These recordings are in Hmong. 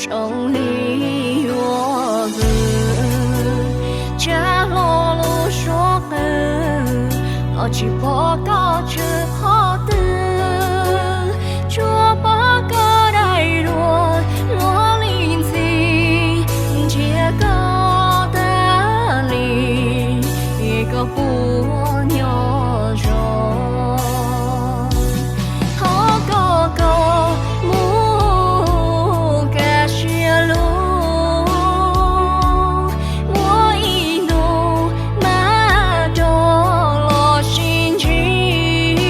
Zoo li yuav vwm tsa hlo lub suab qw los tsis pom koj tsw qhov twg, tsuas pom koj daim duab luag li ntxhi nrhiav koj tag li, es koj puas nyob zoo? Thov koj kom mus kaj siab lug, muaj ib hnub mam rov los sib ntsib,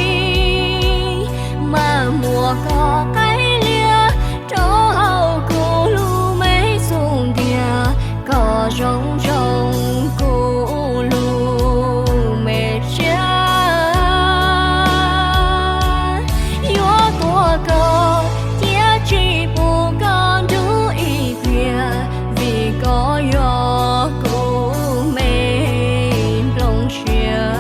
mam muab koj qaib liab rau hauv kuv lub me xub ntiag, kom zoo zoo kuv lub me siab. Yuav tuav koj thiab tsis pub koj nrug ib pliag, vim koj yog kuv me nplooj siab.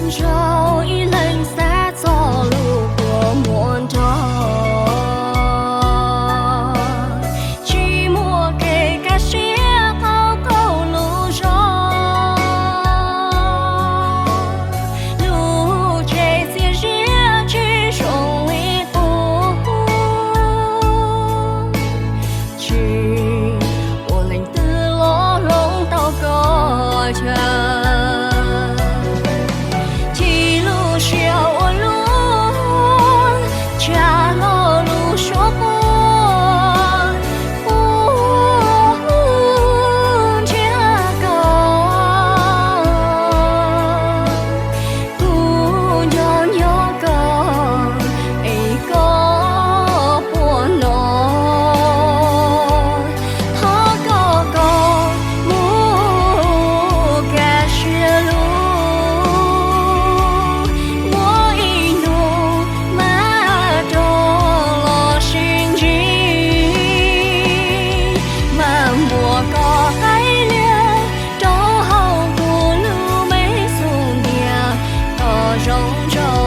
Nrog ib leeg xav txog lub kua muag nrog, tsis muaj kev kaj siab qaug qaug lub zog. Lub tsev txias ziab tsis zoo li qub, tsis muaj leej twg los hloov tau koj chaw. Chim lub siab ua luaj, tsa hlo lub suab quaj, quaj nrhiav koj. Kuv nco nco koj, es koj puas hnov? Thov koj kom mus kaj siab lug, muaj ib hnub mam rov los sib ntsib, mam muab koj qaib liab rau hauv kuv lub me xub ntiag, kom zoo zoo